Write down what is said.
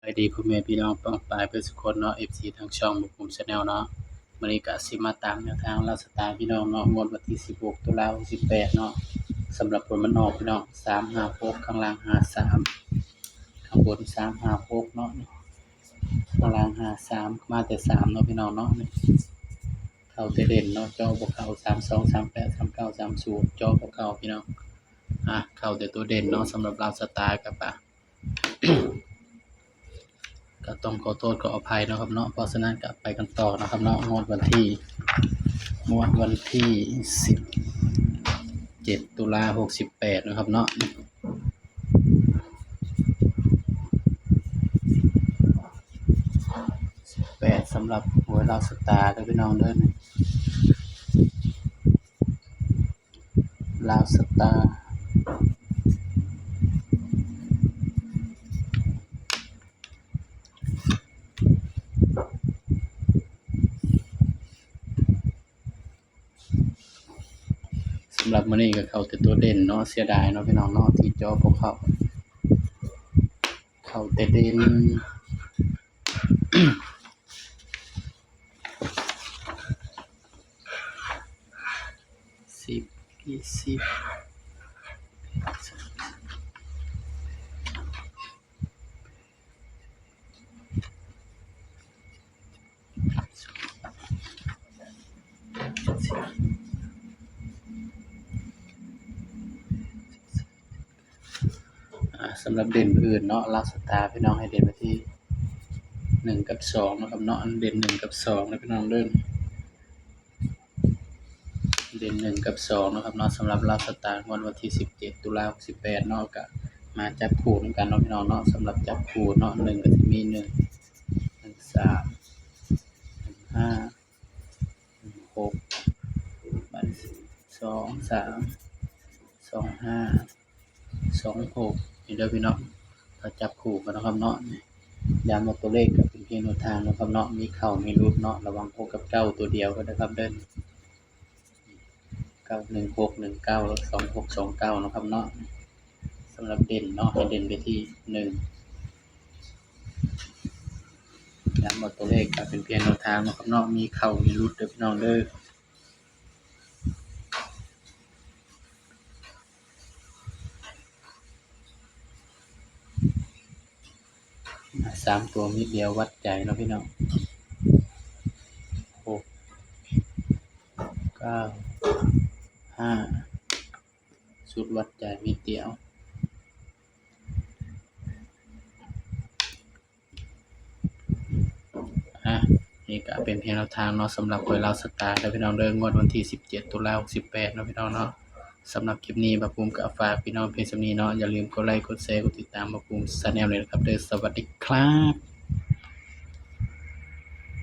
ສະບາຍດີພໍ່ແມ່ພີ່ນ້ອງປ້ອງປາຍເບິດສຸຄົນເນາະ ເອັຟຊີ ທາງຊ່ອງໝູ່ກຸ່ມ Channel ເນາະ. ມື້ນີ້ກະຊິມາຕາມແນວທາງລາວສະຕາພີ່ນ້ອງເນາະ ງວດວັນທີສິບຫົກ ຕຸລາ ຫົກສິບແປດເນາະ. ສຳລັບຜົນມັນອອກພີ່ນ້ອງ ສາມຫ້າຫົກ ຂ້າງລ່າງຫ້າສາມ ຂ້າງບົນສາມຫ້າຫົກເນາະ ຂ້າງລ່າງຫ້າສາມ ມາແຕ່ສາມເນາະພີ່ນ້ອງເນາະ. ເຂົ້າແຕ່ເດັ່ນເນາະ ເຈາະບໍ່ເຂົ້າ ສາມສອງ ສາມແປດ ສາມເກົ້າ ສາມສູນ ເຈາະບໍ່ເຂົ້າພີ່ນ້ອງ. ອ່າ ເຂົ້າແຕ່ຕົວເດັ່ນເນາະ ສຳລັບລາວສະຕາກະປະ ກໍຕ້ອງຂໍໂທດຂໍອະໄພເນາະຄັບເນາະ. ເພາະສະນັ້ນກໍໄປກັນຕໍ່ເນາະຄັບເນາະ ງວດວັນທີ ງວດວັນທີສິບເຈັດ ຕຸລາ ຫົກສິບແປດເນາະຄັບເນາະ. ສິບແປດ ສຳລັບຫວຍລາວສະຕາເດີພີ່ນ້ອງເດີ. ລາວສະຕາ ສຳລັບມື້ນີ້ກໍເຂົ້າແຕ່ຕົວເດັ່ນເນາະ ເສຍດາຍເນາະພີ່ນ້ອງເນາະ ທີ່ເຈາະບໍ່ເຂົ້າ ເຂົ້າແຕ່ເດັ່ນ ສິບ ຊາວ ອ່າ ສຳລັບເດັ່ນອື່ນເນາະ ລາວສະຕາພີ່ນ້ອງໃຫ້ເດັ່ນໄປທີ່ໜຶ່ງກັບສອງເນາະຄັບເນາະ. ອັນເດັ່ນໜຶ່ງກັບສອງເນາະພີ່ນ້ອງເດີ ເດັ່ນໜຶ່ງກັບສອງເນາະຄັບເນາະ. ສຳລັບລາວສະຕາ ງວດວັນທີສິບເຈັດ ຕຸລາ ຫົກສິບແປດເນາະ ກະມາຈັບຄູ່ນຳກັນເນາະພີ່ນ້ອງເນາະ. ສຳລັບຈັບຄູ່ເນາະ ໜຶ່ງກໍຊິມີ ໜຶ່ງ ໜຶ່ງສາມ ໜຶ່ງຫ້າ ໜຶ່ງຫົກ ບາດນີ້ ສອງສາມ ສອງຫ້າ ສອງຫົກ ນີ້ເດີພີ່ນ້ອງ. ຖ້າຈັບຄູ່ກັນເນາະຄັບເນາະ ຢ້ຳວ່າຕົວເລກກໍເປັນພຽງແນວທາງເນາະຄັບເນາະ ມີເຂົ້າມີຫຼຸດເນາະ ລະວັງຫົກກັບເກົ້າຕົວດຽວເດີຄັບເດີ ເກົ້າໜຶ່ງຫົກໜຶ່ງເກົ້າ ແລະ ສອງຫົກສອງເກົ້າເນາະຄັບເນາະ. ສຳລັບເດັ່ນເນາະ ໃຫ້ເດັ່ນໄປທີ່ໜຶ່ງ ຢ້ຳວ່າຕົວເລກກໍເປັນພຽງແນວທາງເນາະຄັບເນາະ ມີເຂົ້າມີຫຼຸດເດີພີ່ນ້ອງເດີ. ສາມຕົວເມັດດຽວວັດໃຈເນາະພີ່ນ້ອງ ຫົກ ເກົ້າ ຫ້າ ຊຸດວັດໃຈເມັດດຽວ. ອ່ະ ນີ້ກະເປັນພຽງແນວທາງເນາະ ສຳລັບຫວຍລາວສະຕາເດີພີ່ນ້ອງເດີ ງວດວັນທີສິບເຈັດ ຕຸລາ ຫົກສິບແປດເນາະພີ່ນ້ອງເນາະ. ສຳລັບຄລິບນີ້ ບ່າວພູມກະຝາກພີ່ນ້ອງພຽງສ່ຳນີ້ເນາະ ຢ່າລືມກົດໄລ ກົດແຊ ກົດຕິດຕາມບ່າວພູມ Channel ເລີຍນະຄັບເດີ. ສະຫວັດດີຄັບ.